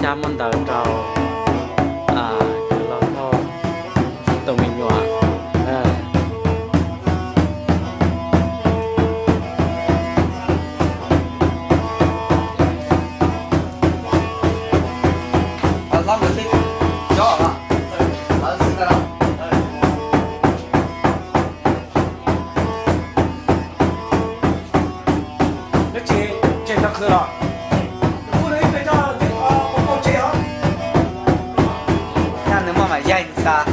Muab ntawv rau, a, los tau tus me nyuam. Nyob tsis tseg tau khwv los? Nyob nws muaj mas yaig nws tas.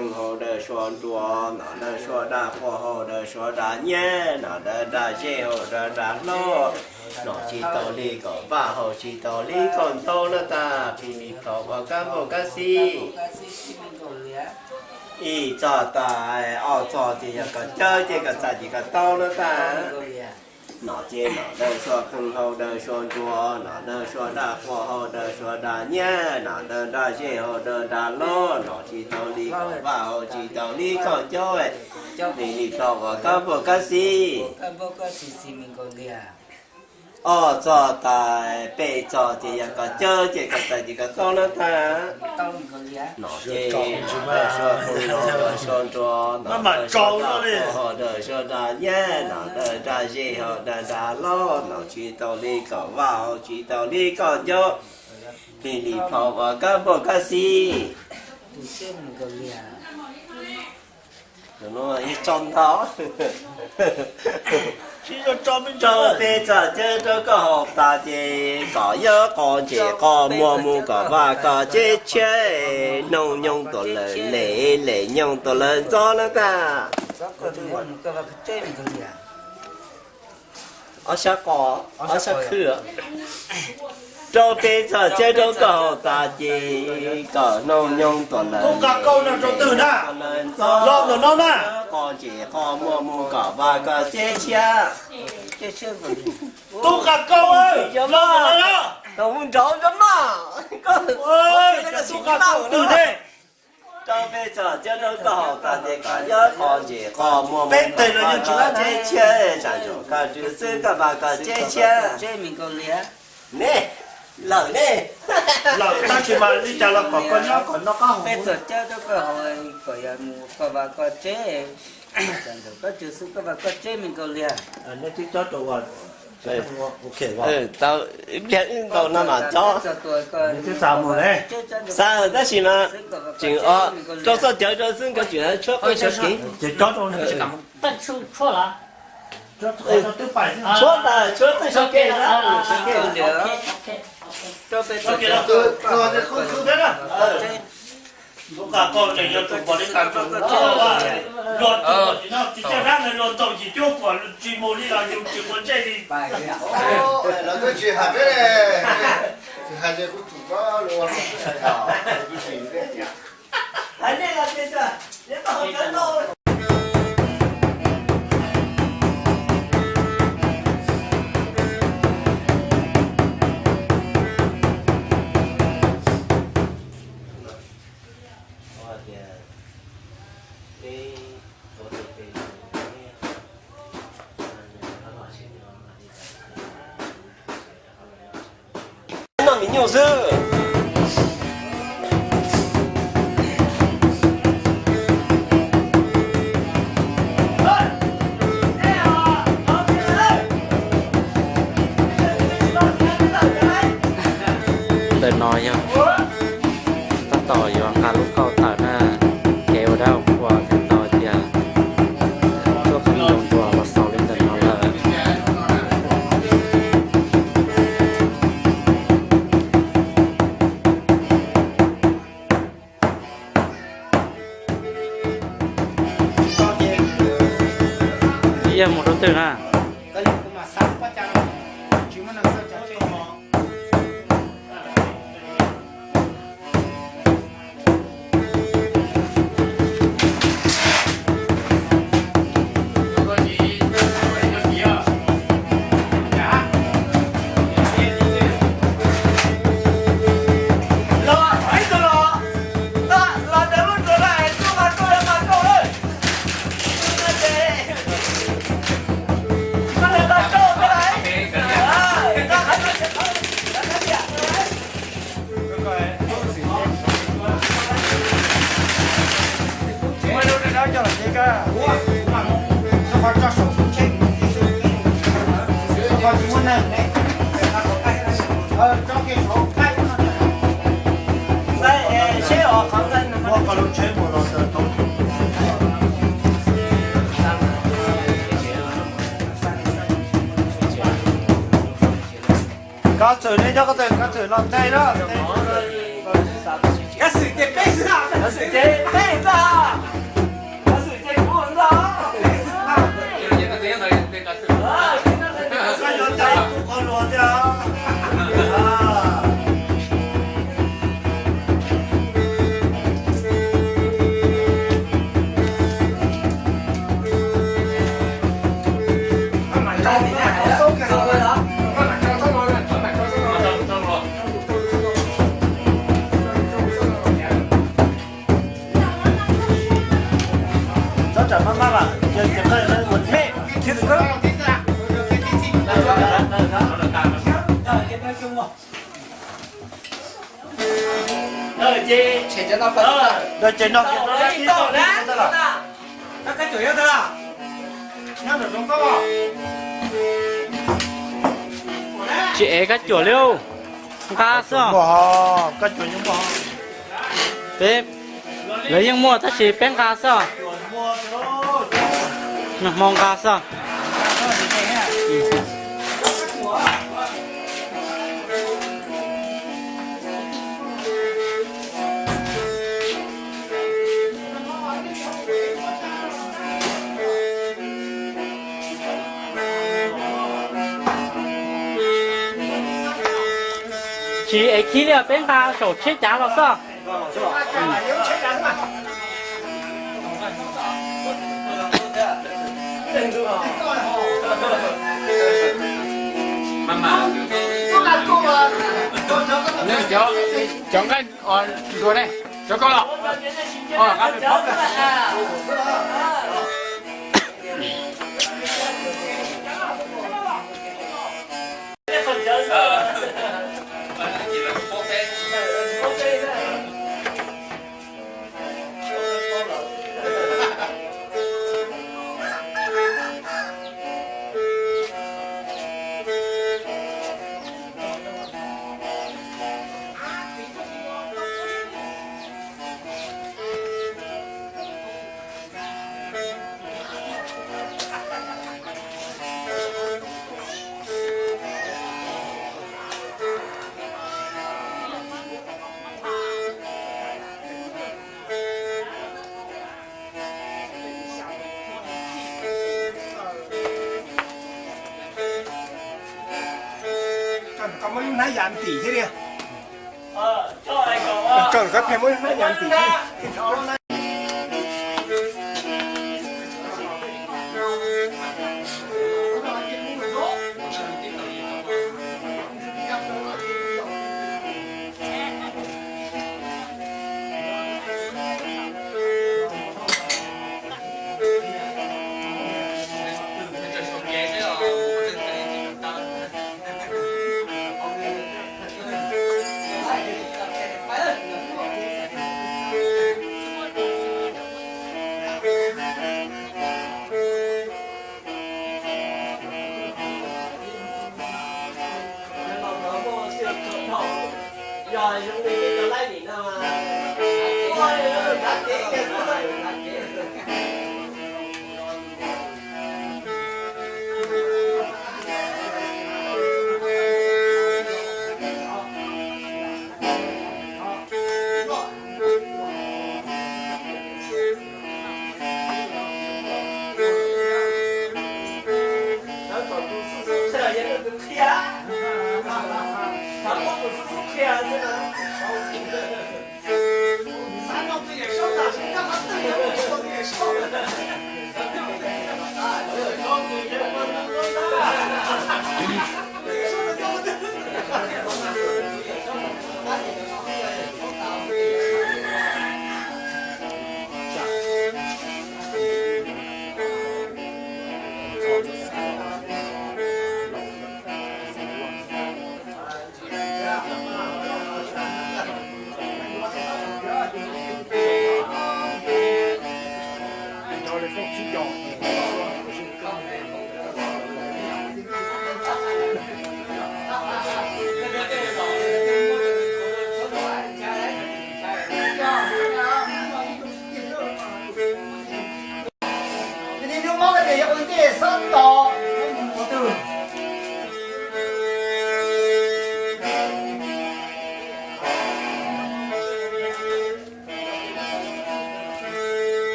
Hau dawb suab nruas, nom dawb suab daj quaj, hau dawb suab daj nyab, nom dawb daj zej, hau dawb daj hlob, nom tsis tau li kom vaj, hau tsis tau li kom ntau na tas, plig li plho ua kab npauj kab xib. Ib txog tas, ob txog ces yog kom cawb ces kom txais ces kom tau na tas. Nom ces nom dawb suab qeeg, hau dawb suab nruas, nom dawb suab daj quaj, hau dawb suab daj nyab, nom dawb daj zej, hau dawb daj hlob, nom tsis tau li kom vaj, hau tsis tau li kom cawb, plig li plho ua kab npauj kab xib. Ob txog tas, peb txog ces yog kom cawb ces kom txais ces kom tau na tas. Nom ces nom dawb suab qeeg, hau dawb suab nruas, nom dawb suab daj quaj, hau dawb suab daj nyab, nom dawb daj zej, hau dawb daj hlob, nom tsis tau li kom vaj, hau tsis tau li kom cawb, plig li plho ua kab npauj kab xib. Tso ntau. Rau peb txog cawb rau koj haus tas ces kom yog qos ntses qos muag mus kom vaj kom tsev tshiab, noog nyoog tuam lawm les les nyoog tuam lawm ntxov lawm tag. Ob sab qos, ob sab khwb. Rau peb txog cawb rau koj haus tas ces kom noog nyoog tuam lawm, tuam lawm ntxov, qos ntses qos muag mus kom vaj kom tsev tshiab. Tub Qas Kaub, tau mus nraud zoo maj. Tub Qas Kaub twg ne? Rau peb txog cawb rau koj haus tas ces kom yog qos ntses qos muag mus kom vaj kom tsev tshiab, tsam ntsum koj tswv xwb koj vaj kom tsev tshiab. Ne, lawm ne. Lawm tab sis mas li cas los kom koj nyob kom noj qab haus. Peb txog cawb rau koj haus kom yog mus koj vaj koj tsev, tsam ntsum koj tswv xwb koj vaj koj tsev me nkaus liag. Nej twb cob rau ua, tau ib pliag wb ntaus no mas cob. Xav tab sis mas tseem rau txoj cawv rau xwb nkawd tseem tshuab qeej sawv kev. Ces cob rau tshuab tas tshuab qeej sawv kev na. Tub Qas Kaub tseem yuav tsum pom li tas tseem luag tsis luag tsis caj dab luag ntaus yim cuab kuam tsis mus li los yus tsis quav ntsej li. Lawv twb tsis hais peb, tsis hais ces kuv tsum pab luag. Hais nej los ces, nej tau hais cov no. Noj mis nyuj xwb. Ntawm no yog tab tom yuav nqa lub kauj tawm na, kev ua dab ua qhua thiaj tau tias tuaj qhov ntoos dua los xaus li ntawm no lawm. Ib yam mus rau twg na? Koj txwm ne, cov koj txwm, koj txwm los nteg na. Kav xwm ces peb xwb, kav xwm ces peb xwb, kav xwm ces kuv xwb. Tsis ev kab cuam li, nqa xwb. Peb, lawv yeej muaj tab sis peb nqa xwb. Nag hmo nqa xwb. Tsis ev khib li, peb nqa saum tsheb cav los xwb. Cov nqaij ntuag ne, cov koj los. Koj muab lub hnab ya ntim thiab li. Koj muab lub hnab ya ntim thiab.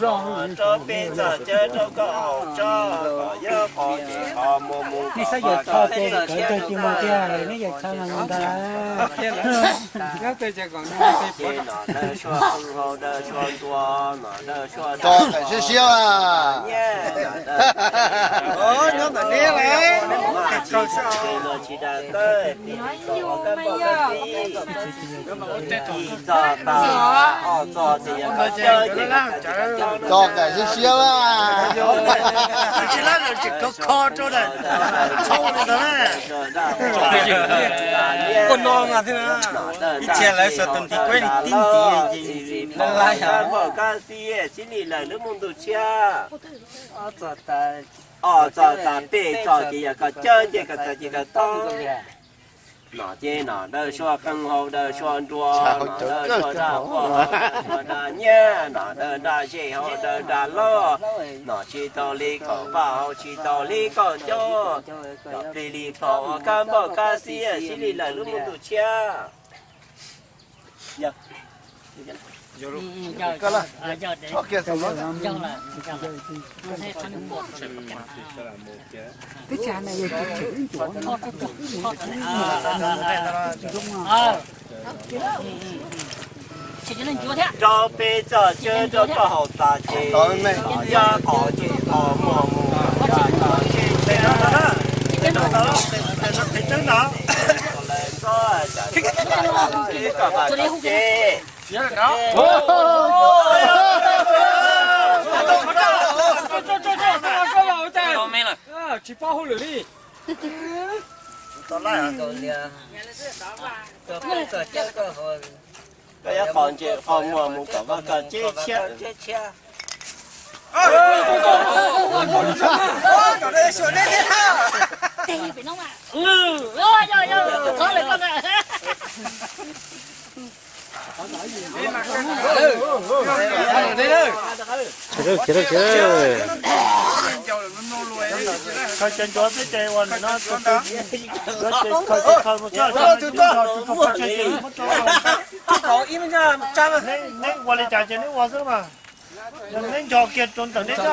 Rau peb txoj cawv rau koj haus tso, kom yog qhov ces qhov muag mus kom vaj koj txhij thiab. Ces nom dawb suab qeej hau dawb suab nruas, nom dawb suab tso siab siab nyiaj, nom dawb suab tsis da tawb, txog tas ob txog ces yog cawb ces tso siab siab lawm. Ua no mas thiab, ib txhia lawv xuas tus ntiv kueb li tib ntiv, lawv laib os. Xib li lawm lub muaj ntuj tshiab. Ob txog tas peb txog ces yog koj cawb ncej koj txawj ces koj tau. Nom ces nom dawb suab qeej hau dawb suab nruas, nom dawb suab daj quaj hau dawb suab daj nyiaj, nom dawb daj zej hau dawb daj loj, nom tsis tau li kom vaj hau tsis tau li kom cawb, kom plig li tho ua kab npauj kab xib, xib li lawm lub muaj ntuj tshiab. Rau peb txoj cawb rau koj haus tas ces, yog qhov ces qhov muag mus kom vaj koj txhij thiab. Koj vaj koj txhij. Tsis paub hauj lwm li. Koj yog qhov ntse qhov muag mus kom vaj koj txhij thiab. Khaws cov ncuav peb ces ua no, khaws ces khaws mus txog tso, neb ua li cas ces neb ua xwb mas. Neb nco kiag rau ntawm neb tso.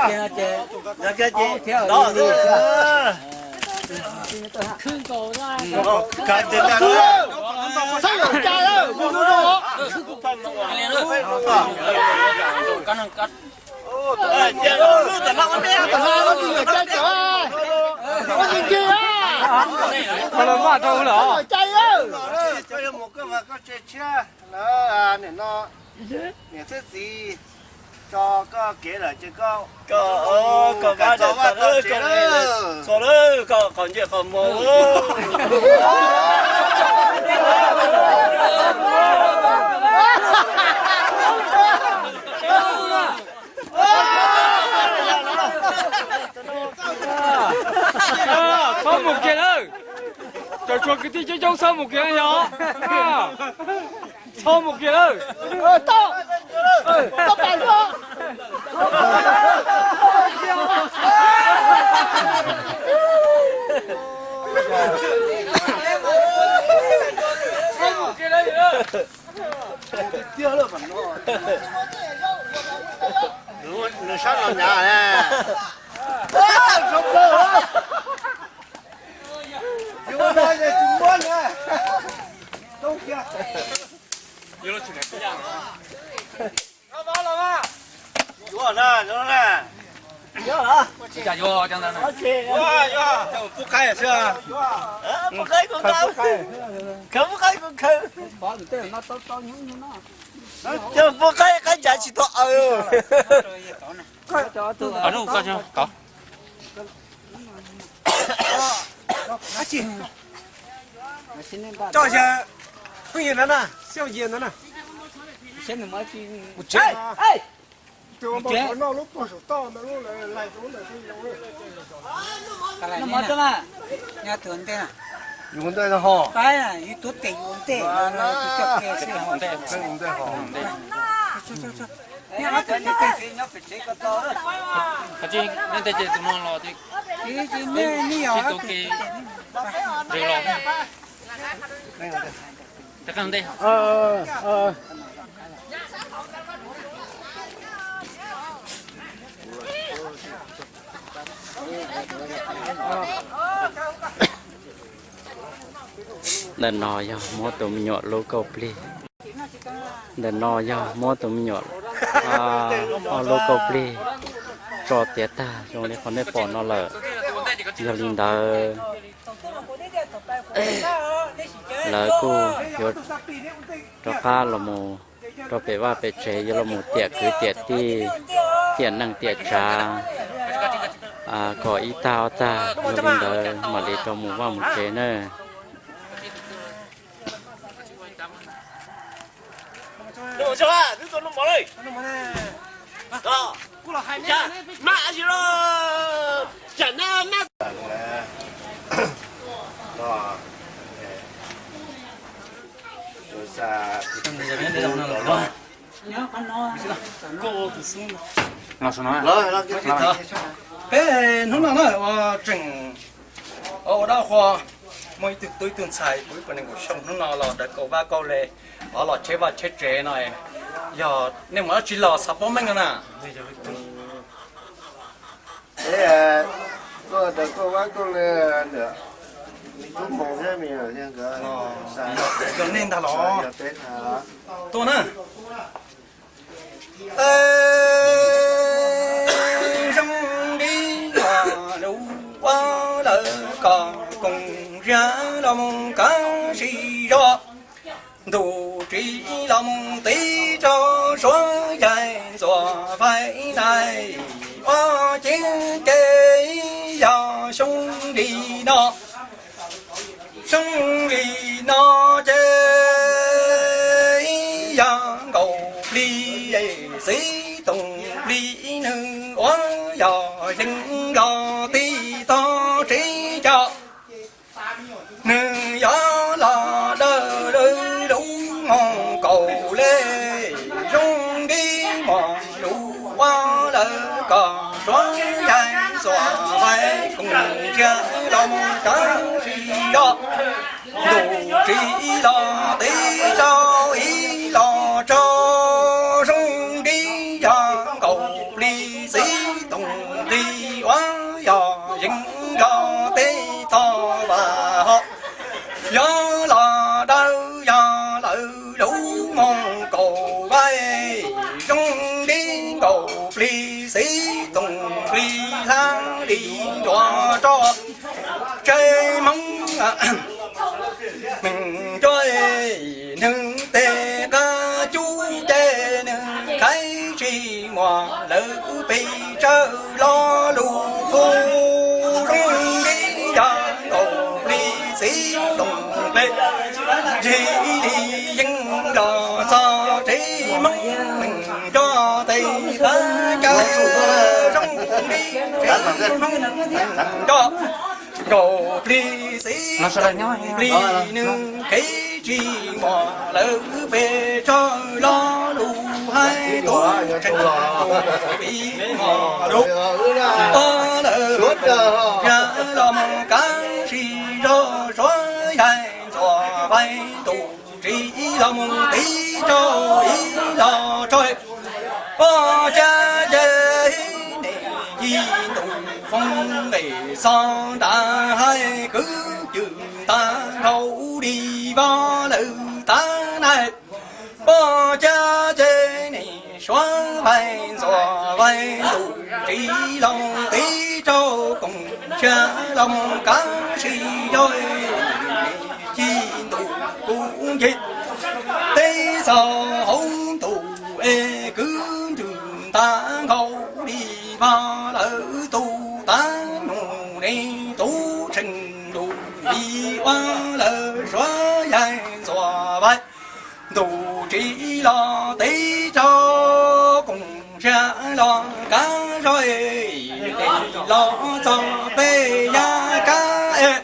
Vaj rau lawm. Niam txiv tso koj kev lawm ces koj, koj vaj tso, txog lawm, koj qhov ntsej qhov muag. Txhob mus kiag lawm. Cov tshuav kwv tij coob coob txhob mus kiag yog. Txhob mus kiag lawm. Nws sab los nyav. Yuav no ces tsis muab na. Yuav na, yuav na. Yuav na. Yuav, yuav. Pub qaib xwb. Pub qaib kuv khaws. Khaws pub qaib kuv khaws. Coj pub qaib, qaib ncav tsis tau aws. Coj yawg phooj ywg ntawd na, xyoj yawg ntawd na. Tus noj lub pog saum toj ntawd lub lais rau ntawm yus ntej ho. Tus no los tsis tau kev los. Ntawm no yog muab tus me nyuam lub kauj plig. Ntawm no yog muab tus me nyuam ob lub kauj plig tso tiav tag zoo li qhov nej pom no lawm. Yog li ntawd, lawv kuj yuav rov qab los mus rau pem vaj pem tsev, yuav los mus tiam kwv tiam tij, tiam neej tiam tsav, kom ib tag ob tag. Yog li ntawd mam li rov mus vaj mus tsev nawb. Peb hnub no na ua tseem ua dab qhua, muaj ib tug tub ib tug ntxhais puv ib puas nees nkaum xyoo, hnub no los dawv kaum vaj kaum le, los tsheb vaj tsheb tsev no, yog nej mus dab tsi los xav paub meej no na? Peb tuaj dawv kaum vaj kaum le ntawm tub hmoov thiab me nyuam thiab nkawd. Yog nej ntag los? Yog peb ntag. Tuaj na. Zoo li lub ua lawv kom koom ziab los mus kab sib zog, ntuj tsis los mus tib rau suav yaig ntxuav faib nais ua ciav ces yog xyoo li no. Xyoo li no ces yog nkaus plig txiv toom plig nws ua yog yeej los tib tog tsev coj. Nws yuav los dawb lub moo kaum le zoo li mos lus ua lawv kom suav yaig ntxuav faib koom ziab los mus kab sib zog, ntuj tsis los tib rau ib los tso zoo li yog nkaus plig txiv toom plig ua yog yeej los tib tog vas ho. Yuav los dawb yog lawv lub moo kaum vaib zoo li nkaus plig txiv toom plig hlab li ncuav roj tsev Hmoob. Meem coj nws tes qab cub ces nws khaib tsis muaj lawv pes tsawg lo lus qub zoo li yog nkaus plig txiv toom plig ntsis li yeej los txog tsev Hmoob. Meem coj tes qab cub zoo li tsev Hmoob. Meem coj nkaus plig txiv toom plig nws khaib tsis muaj lawv pes tsawg lo lus haib tuaj tseem ib hmo lub o lawv ya los mus kab sib zog suav yaig ntxuav faib ntuj tsis los mus tib rau ib los tso o ca ces ntuj foob nqes xov nram haib kwv cwm tag nrho li vab lawv na, poj cab ces nim suav vais ntxuav vais ntuj tsis los mus tib rau koom siab los mus kav sib zog. Ci ntuj kuv nce teb txog hauv ntuj es kwv ntswg ntav nkaus li vaj lawv tus tav nus ne tub tseem ntuj li ua lawv suav yaig ntxuav vais ntuj tsis los teb rau koom siab los kav zog es los txog peb yaj kab es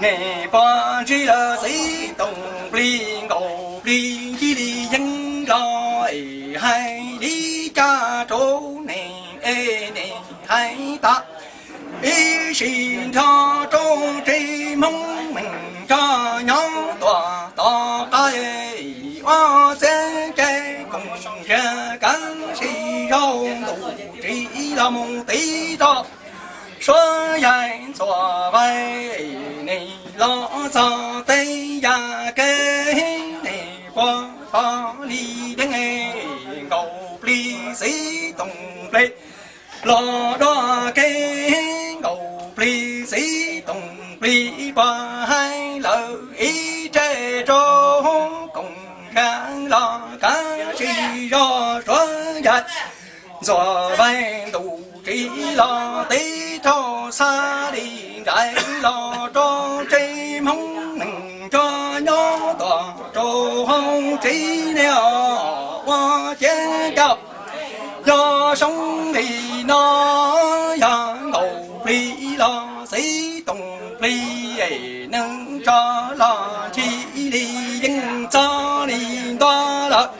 nim pom ntsis lawv xib toom plig nkaus plig ncig li yeeb los es hais li cas rau nim es nim hais tas ib sim nrho rau tsev Hmoob meem nrog nyob tuaj tom qab ua txiab cai koom siab kav sib zog ntuj tsis los mus tib rau suav yaig ntxuav vais nim los txog tej yaj kev nim puag pog li deeb nkaus plig xib toom plig los dua kev nkaus plig xib toom plig pog hais lawv ib tse rau koom siab los kav sib zog suav yaig ntxuav vais ntuj tsis los teb rau xab li nraim los rau tsev Hmoob meem nrog nyob tuaj rau hauv tsev ne ua ciab coj. Yog zoo li no yog nkaus plig los xib toom plig es neeg tso los ntshis li yeej txog li ntua lawm.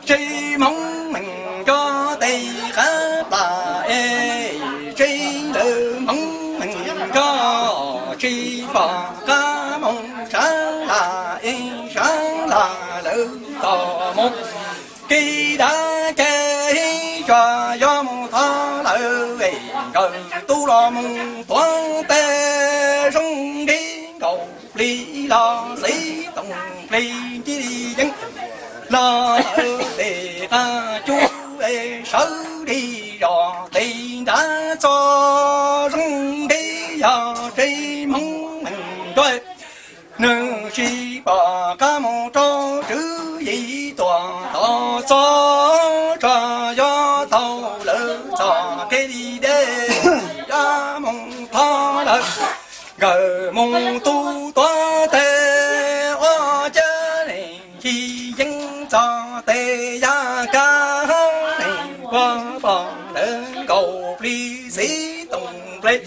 Tsev Hmoob meem nrog tej qab plas es tsev lawv Hmoob meem nrog tsis pom qab mus sab las es sab las lawv tos mus kev dav ces tsuas yog mus thov lawv es nkawd tub los mus tuav tes zoo li nkaus plig los xib toom plig ncig li yeeb los lawv tej qab cub es sawv li zos tej nrad txog zoo li yog tsev Hmoob meem nrog neeg tsis pom qab mus rau tswv yim tuaj tos txog tsuas yog tau lawv txoj kev li deb dab mus thov lawv nkawd mus tu tuav tes ua ciab neeg ci yeeb txog tej yaj kab neeg puag pog lawv nkaus plig xib toom plig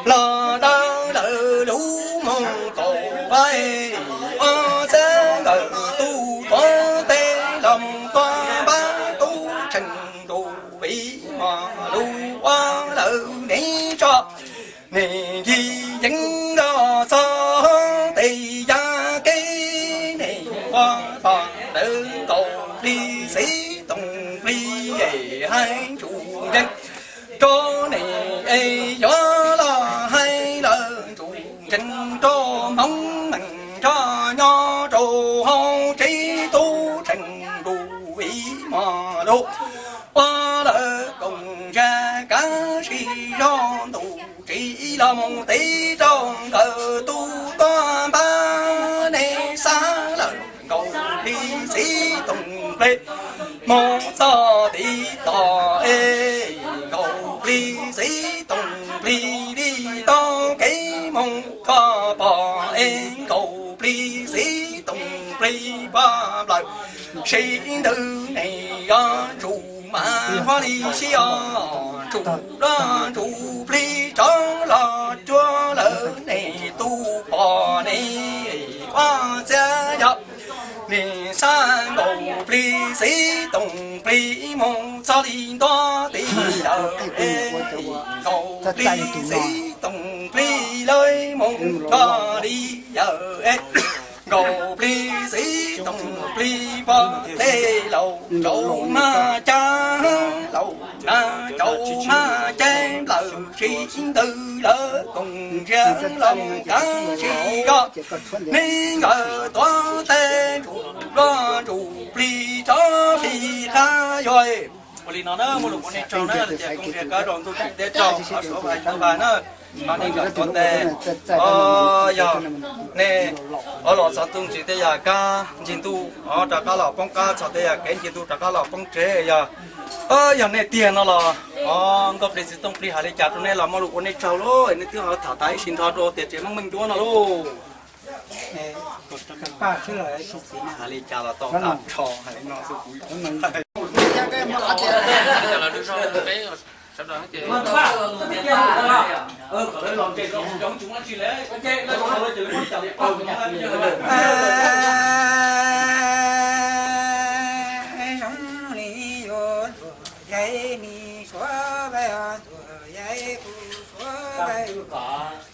los dawb lawv lub mus kaum vais ua txeb nkawd tu tuav tes los mus tuaj npab tub tseem ntuj vim mos lug ua lawv nev tso neeg ci yeeb los txog tej yaj kev neeg puag pog lawv nkaus plig xib toom plig es hais ntsuj nkeeg rau neeg es yuav los hais lawv ntsuj nkeeg rau Hmoob meem nrog nyob rau hauv tsev tub tseem ntuj vim mos lug ua lawv koom ntsag kav sib zog ntuj tsis los mus teb rau nkawd tu tuaj npab nev xab lawm nkaus plig xib toom plig mus txog tid tod es nkaus plig xib toom plig li tau kev mus koj pog es nkaus plig xib toom plig pog nplawm sib ntws neeg yog ntsuj mas huab li sib os ntsuj los ntsuj plig tso los cuag lawv neeg tu pog neeg ua txiab yog neeg xab nkaus plig xib toom plig mus txog li ntua tid lawm es nkaus plig xib toom plig lawv mus txog li yawm es nkaus plig xib toom plig pog tej laus rau mas cab laus na rau mas cab nplawm tsis ntawd lawv koom nrhiav los kab sib zog, neb nkawd tuav tej ntsuj loj ntsuj plig tso fij qab yuag. Ua li no na, muaj lus ua nej tsaug na, tias koob nrhiav kab rau ntuj tim teb tsaug, qhov suav vais suav vais na, qhov nej nkawd tuav tej, o, yog nej, o, los txog ntuj ntsis tej yam kab ncig ntuj, o, rov qab los poob qab txog tej yam kev ncig ntuj rov qab los poob tsev yog, o, yog nej tiag no los, o, nkauj plig txiv tooj plig hais li cas rau nej los muaj lus ua nej tsaug lauj, nej twb ho tham tas ib sim nrho rau tias tsev Hmoob Meej Ncuab no lauj. Hais li cas los tau, zoo li yuav ntuas yaib ni suav vais, ntuas yaib kuv suav vais, ntuas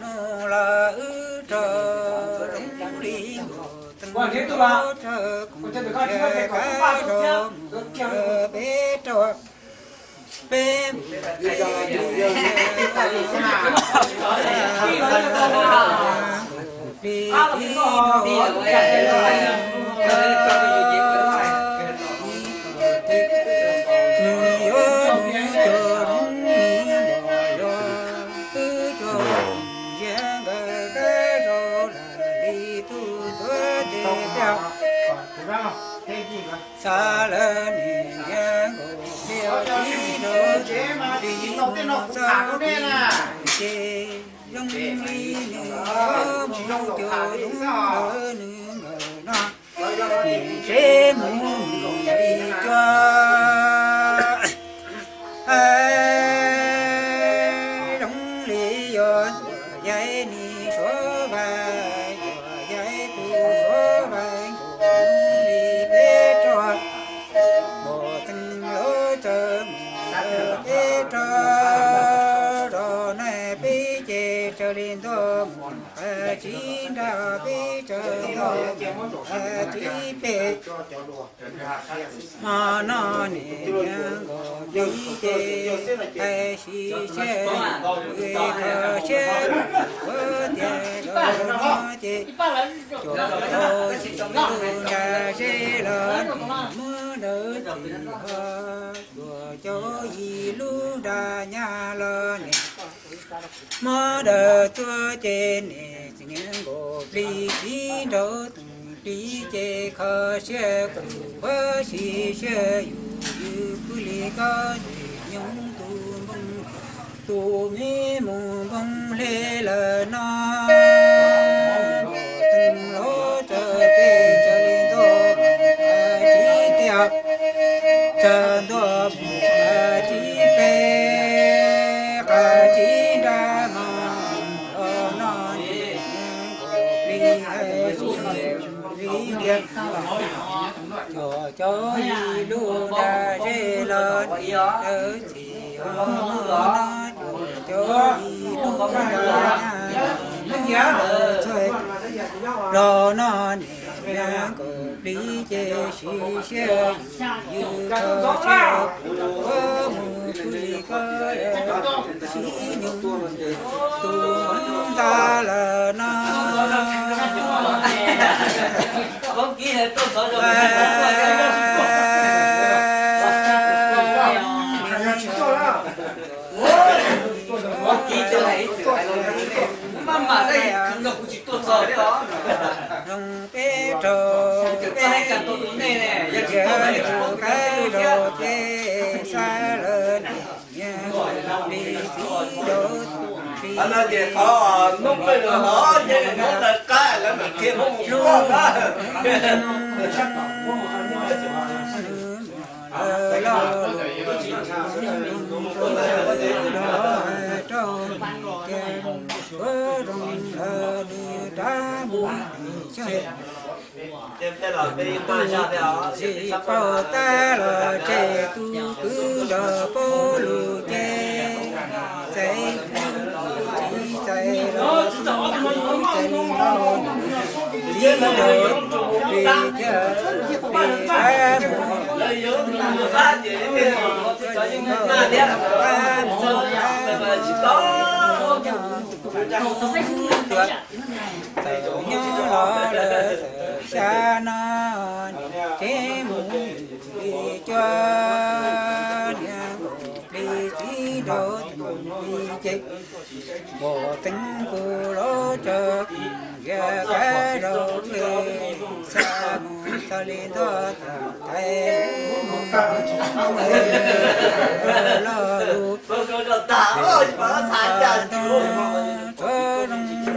nus los wb rog, zoo li ntuas teeb rog, koom nrhiav kab rau mus peb rog. Peb mus plig tib rau, nws yuav mus cog zoo li los yog wb rog, nrhiav nkawd kab rau lawm li tug tuav tes pliag. Xav lawv niam nyiam nkaus pliag tib rau, tis no txoj kev ces zoo li nws yuav mus cog zoo lawv nws nkawd no, tsev mus mus li cua. Zoo li yuav ntuas yaib ni suav vais, ntuas yaib kuv suav vais, ntuas li peb rog, ntuas teeb lub tsaws mus peb rog, rau na peb ces tsaws li ntuj mus qab tsib nrag, peb tsaws ntuj mus qab tsib peb. Hmo no niam nyiam nkaus plig ces qai sib siab, kho siab ua tiag los no ces cuam cau yim lub nra zeb los niam muab ntawd txim ho, cuam cau yim lub nra nyab los niam muab ntawd txuag ces niam nyiam nkaus plig tib nraug teeb plig ces kho siab kuv ua sib siab yus, yus pw li koj ces nyob tus npoo, tus me mus npoo hle lawm no. Npoo teeb lub tsaws peb tsaws li ntuj qab tsib tiag, tsaws ntuj mus qab tsib peb, qab tsib nrag no, los no ces nkaus plig sib ntsia, cuam cau yim lub nra zeb los niam lawv txim ho, no cuam cau yim lub nra nyab los niam lawv txuag, los no niam nyiam nkaus plig ces sib siab yus, yus kho siab kuv ua mus pw li koj sib nyob tus ntxa lawm no. Zoo peb rau peb, yog tus qaib rau peb xav lawv niam nyiam nkaus plig tib rau plig. Lub lawv loj lawm, rau mus tiag, ua zoo lawm nws rov mus tim xyoo. Tus txiv paub tab los tseg, tus kwv nrog paub lus ces txais, txiv txais los txais li no, txiv nrog plig tiag, plig rov mus. Txawm nyob los lawm txawm xya no, ces mus li cuaj niam nkaum plig txiv nraug teem plig ces, npog teeb kuv lub tso, zias kab zaum li, xa mus txog li ntuj tag thaiv, mus los lus, mus tag nrho tsuav zoo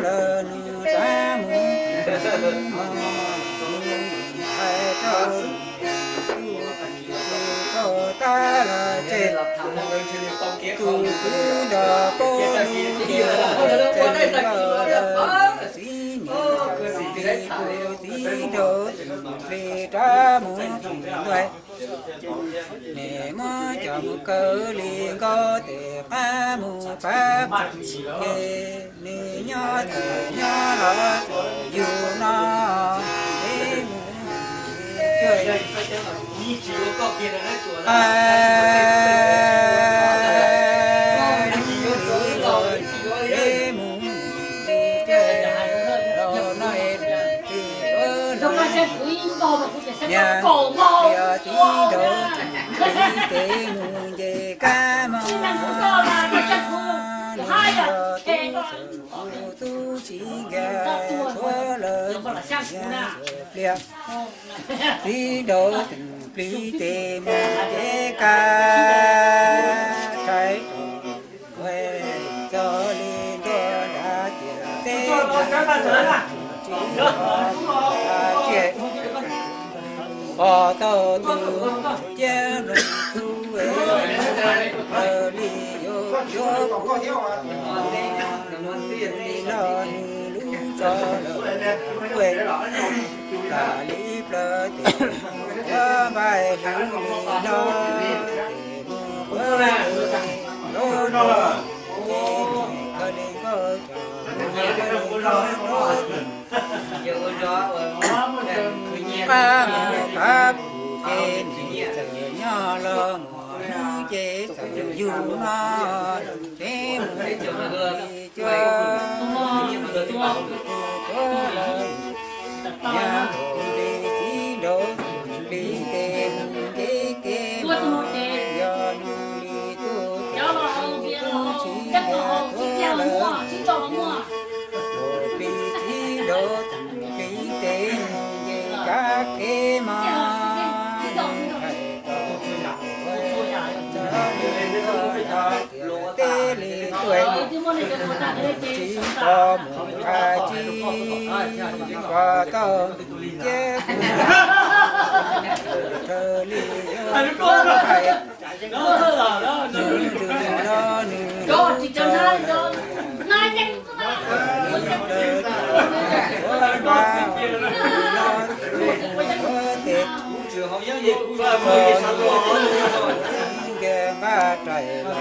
lawm nws rab mus, hais rau tus tub tsis tau tab los tseg, tus kwv nrog pog lus ces, ces nkaus lawm txiv niam plig kuv txiv nraug plig rab mus ntuj. Nws muab coj mus kaw li nkauj tes qab mus pab pug ces, nws nyob txawm nyob los yus no, peb mus cuag, peb mus cuag los no es, niam, niam txiv nraug plig ces mus nce kab mog, nws los tub txawm kuv tub tsis nkag tshuav lawm niam ntxuav pliag. Txiv nraug teem plig ces mus nce kab, rhais rau ua txog li ntuj nrad tiam teb, tsis pom tsiaj, pom tau tus ciab nplooj tub es, raws li yuav yuav kuv los nws lub tso lawm kuj, plam li plaws tes mus qhuav npaib hlwb li hlo, tes mus qhuav tes lub nroog ces nim khaws li nkauj coj mus khaws li nkauj nroog, qab mus qab pug ces nim txawm nyob los mos hnub ces txawm yug no, ces mus li cuag, tus tuav lawm, yog nkaus li txiv nraug plig ces mus nce kev mog, yog nws li tub txawm kuv tub tsis nkag tuav lawm, nkaus li txiv nraug teem plig ces mus nce kab kev mog, nws hais rau kuv ua txog li ntuj nrad tiam teb li tuaj, tsis pom mus qab tsis pom tau, ces kuv raws li yuav hais, nws lwm los nws tso lawm, li plaws tes mus qhuav tes, mus qhuav tes, nkag nqaj rais los,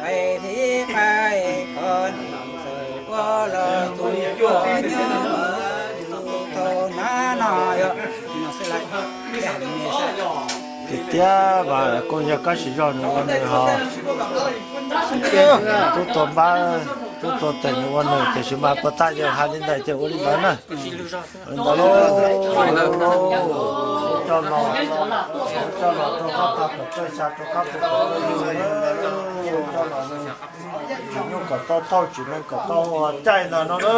rais thib qab, koj nim txawm ua los tus koj nyob mus, tus tau hnab no yog. Tiag tiag mas koj yog kab sis zog nws ua nws ho, tub tuav npab, tub tuav teem nws ua nws, tiam sis mas puas tag yawg hais li ntawd ces ua li ntawd na. Ua li ntawd lauj, coj los, coj los rau qab tag kom txawj xya rau qab pem kom txawj yug, coj los tsis nyuj kom tau thauj, tsis neeg kom tau ua caij ntag no na.